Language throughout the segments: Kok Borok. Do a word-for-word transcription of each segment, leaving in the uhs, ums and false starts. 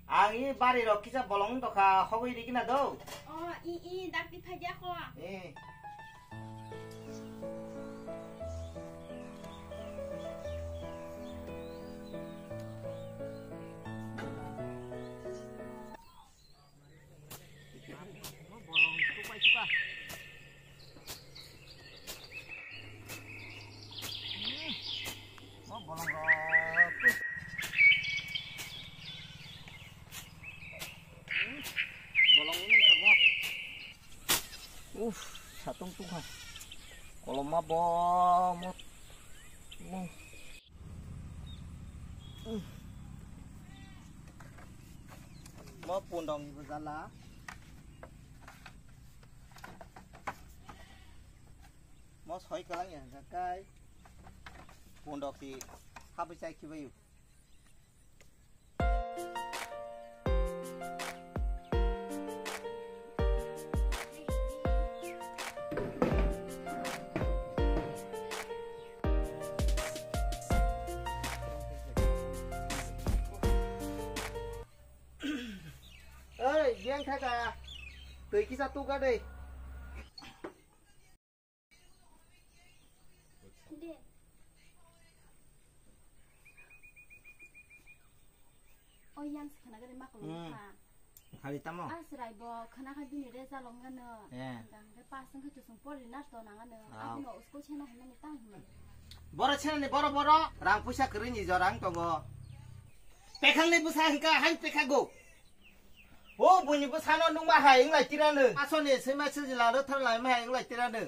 Ang i bari rok kisa bolong wng tokha, hogwi rikina do. O, i, i, dakti phai dia kho. Eh. Uff, satung tungkha. Koloma bo mo. Mo. Mo pundong ibu jala. Mo soi kalang ya, kai. Pundok ti habis ai kibayu. Oi, biang kha ka. Twi kisa tuka dei. De. O yang se khana gari mak Hmm. Kha. Khali tamo? Asrai bo khana kha bini re jalong ngano. Eh. Dang de pas wngkha chusung pori nar to nang ano. Ah. Abono usko chena hwnani tang hwnani. Boro chena ni boro boro rang puisa kwrwi ni jorang tongo. Pekhang ni bwsa hwnkha hain pekhago. O buini bwsano nukma hai wng lai tirano. Asoni sima sijila rwthar lai ma hai wng lai tirano.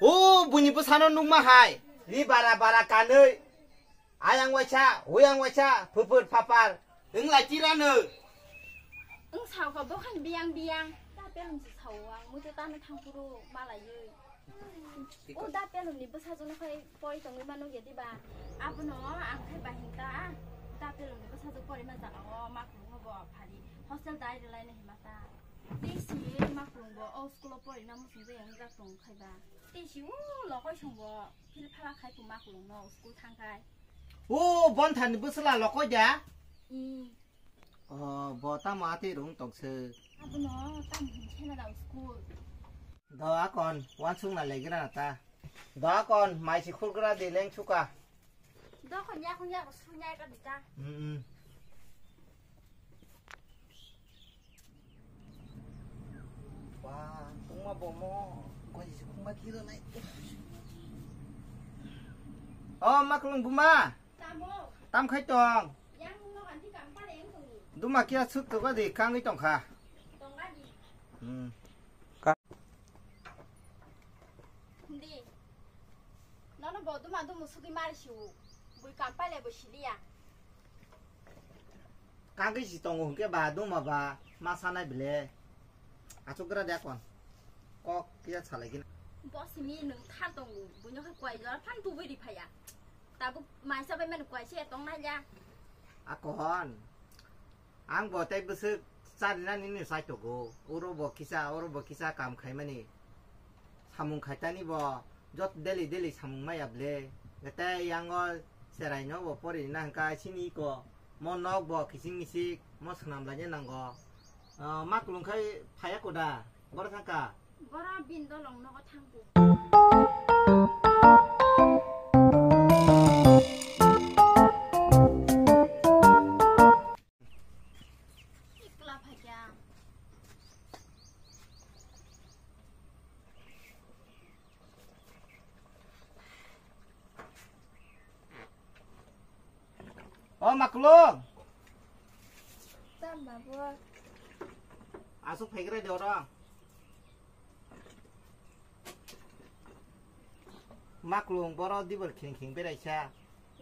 O buini bwsano nukma hai. Ri bara bara kanwi. Ayang waisa, huyang waisa, phupur phapar wng lai tirano. Wng sao kha bo khan biyang biyang. Ta pelung si sao ang muitu tano thangphuru malaiwi. O da pelung ni bwsajwk no khai pori tongwi mano ya diba? Abono ang khai bahing ta. Da pelung ni bwsajwk pori ma jaga o ma kwrwngma bo phari hostel dai rwlai na hima ta. Tei si ma kwrwng bo o school o pori na muchung jai ang jak tong khai ba. Tei si o lokoi song bo phil phala khai phu ma kwrwng no school thang khai. O Bonthar ni bwsla lokoi da? I. O, bo tamo atwi rung tong se. Abono tamo hin khela da school. Do akon, wansuk na legira na ta. Do akon, mai si khulgra di leng suka. Do kon ya kon ya ko su nya ka di ta. Mm, mm. Wa, tungma bomo, koi si khumba kira nai. O, maklung buma. Tamo. Tam khai tong. Yang mo kan di kam pa leng tong ni. Duma kia sut to ka di kangwi tong kha. Tong ka di. Hmm. Hindi. Nono bo duma dumu sugi mari siu. Bui kam pa le bo siliya. Kangwi si tongo hwnkhe ba duma ba ma sanai bile. Achuk gra de kon. Kok kia salai gina. Bo simi nung thar tongo. Buino khe kwai jora phan tubui ri phaya. Tabuk maisa bai mani kwai se tong na ya. Akon. Ang bo tei bwswk charina nini saitogo. Oro bo kisa, oro bo kisa kam khaimani. Samung khaitani bo jot daily daily samung maya ble. Tei yango cherai no bo pori na hwnkha sini ko. Mo nok bo kising misik, mo swnam laina nango. Ah, ma kulung khai phaya koda. Boro thangka. Bora bin dolong nogo thangku. Ikla phaikya. O maklung. Tam babu. Asuk phaigra de oro. Maklung boro dibor khing khing beraisa.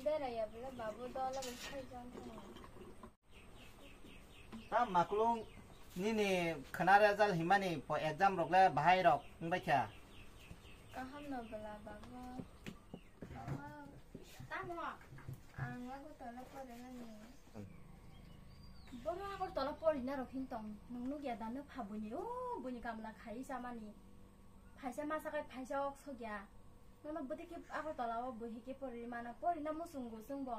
Beraiya bile babu dola bo sai jang thang. Ta maklung nini khana result himani po exam rok le bahai rok wngbai kha. Kaham no bela babu. Tamo. Ang Agartala porinani. Boro Agartala porina rok hin tong. Nung nugya da no pha buini o buini kamla khai samani. Phaisa masa kai phaisa ok sogya. Nono bwtwi khe Agartala o bwhai khe pori mano, porina muchungo chwngbo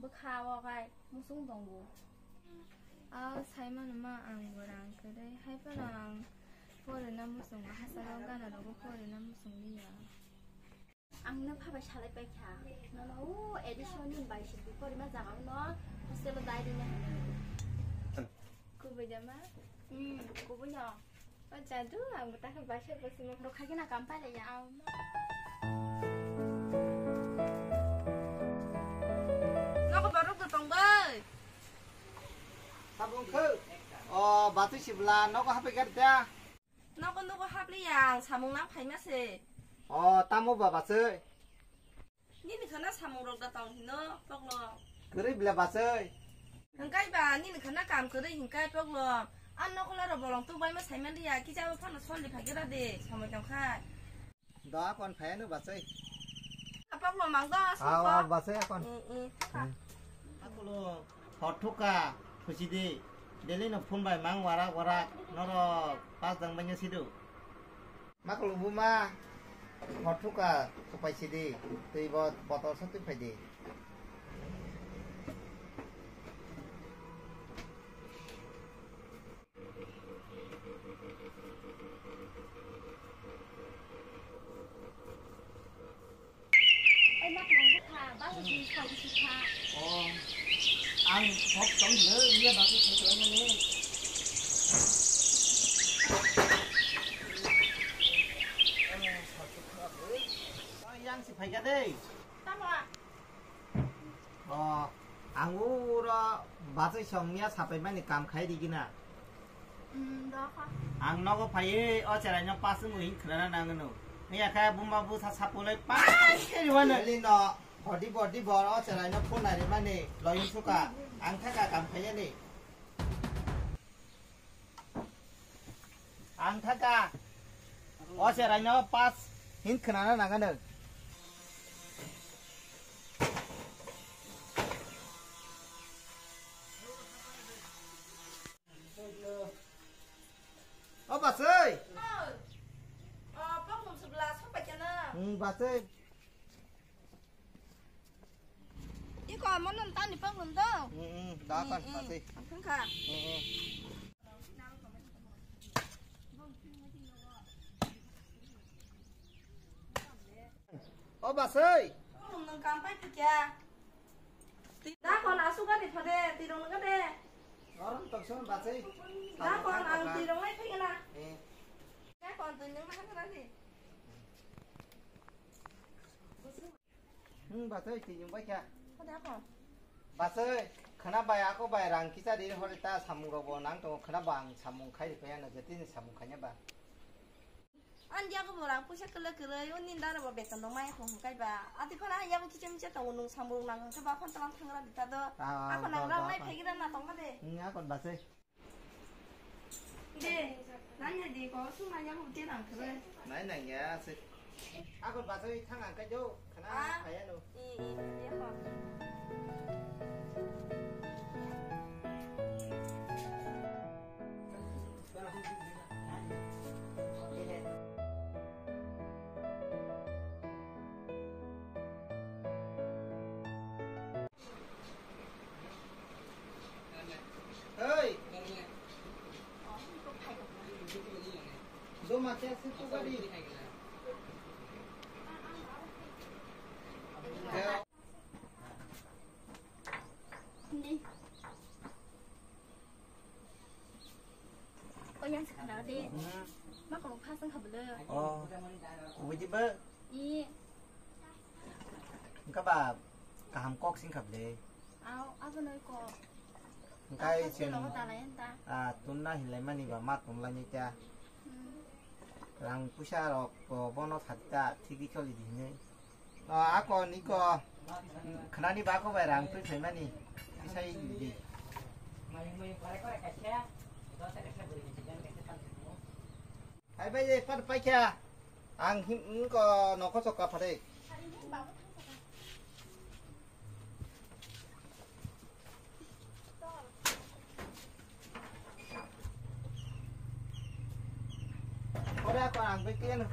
bwkha o kai muchung tongo. Sai mano ma ang bo rang kwrwi, hai phano ang porina muchungo, hachalo gana rogo porina muchung liya. Ang no phabai salai paikha, nono o addition ni bai sidi porima jaga no hostel o dai rina. Kubui da ma? Hmm, kubui no. O jadu, ang bo takhe baisa bwswk rok khai khe na kam pailaiya. Nogo borok bo tong bai. Tabung khe. O, batwi sibla, nogo hapai gari ta. Nogo, nogo hapliya, ang samung nang phaima se. O, tamo ba bachai? Nini khana samung rok da tong hino, poklo. Kwrwi bla bachai. Hingkai ba, nini khana kam kwrwi hingkai poklo. An nokola ro bolong tu bai ma saiman riya, kisa bo phano soli phagera de, samung tong khai. Da kon phayanu bachai. Apok lo mang do, asuk Aw, ko. Aw, bachai akon. Mm, mm. Hmm. Akulo, hor thuka, khusi di. Delhi no phone bai mang warak warak, norok pas dang banya sidu. Makul buma, hor thuka, kupai sidi. Twi bo botol sa twi phai di. Oi, ma kwnang bwkha, bus o jini sal bisi kha. Oh, ang hok tong hino, iya bagwi khaikhe mani. Yang si phaikha de. Tamo? Oh, ang uro bachai songya sapai mani kam khai rigi na. Hmm, dokha. Ang nogo phaiwi o cherai no pas wngwi hin khwnana nangno. Hiya khe buma busa sapulai pas khe riwano. Eli no, hodi bodi bor o cherai no phone nari mani loin suka. Ang thaka kam khaiya ni. Ang thaka. O cherai no pas hin khwnana nangano. O bachai. O, poknum subla sopai kena. Hmm, bachai. Iko monom tani poknum do. Hmm, hmm, da kan bachai. Ang kha. Hmm, hmm. O bachai. Nung kam pai pukya. Da kon asu gadi phade, tirong gade. Orang tokson bachai. Da kon ang tirong lai phai na. Eh. Da kon tui nung mahal gadi. Hmm, bachai, twi nung bai kha. Khode ako. Bachai, khana bai ako bai rang kisa ri hore ta samung rok bo nang tongo, khana ba ang samung khai ri paya na jati ni samung khanya ba. An yago bo rang puisa kwlwi kwlwi, o nini dara bo beton rok maya khong hwnkhe ba. Ati khana yago kicha micha tongo nung samung rok nang hwnkhe ba phon tlang thangra di ta do. Ah, ako nang do, rang do, mai ako. Phai gira na tongma de. Hmm, ako bachai. De, nanya di ko, sung nanya ko, de nang kere. Nai nang ya, se. Ako bachai thang ang kai jo, khana Ah. Kaya no. I, i, i, ko. Hey. Doma kya se tu gari. O yang sakha de. Hmm. Ma ko pha sang kha bele. Oh. Uji ba. I. Engka ba kaham kok sing kha bele. Au, abo noi kok. Engkai Ang sen. Logo dalai anta. Ah, tunna hinlai mani ba ma tunlai ni ta. Hmm. Rang pusa rok bo bono thati ta thigi choli di hinui. Ah, ako niko khnani ba ko bai rang twi phaimani. Tisai di. Hai bai, pai kha. Ang him ko nokho chok ka phare. Ora ko ang bai keno.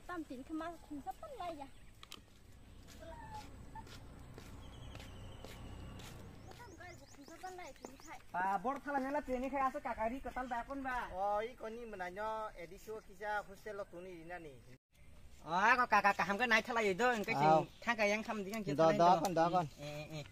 Tam tin khe ma khungsa pan lai ya. Ba, bor thala nela tini khai asa kakari kotal ba kon ba. O, i koni mwnai no edisio kisa hostel lo tuni rinani. O, ako kaka kaham ke nai thala ido, engke sing thangka yang kham dikang kita. Do, do, kon, do, kon. Eh, eh.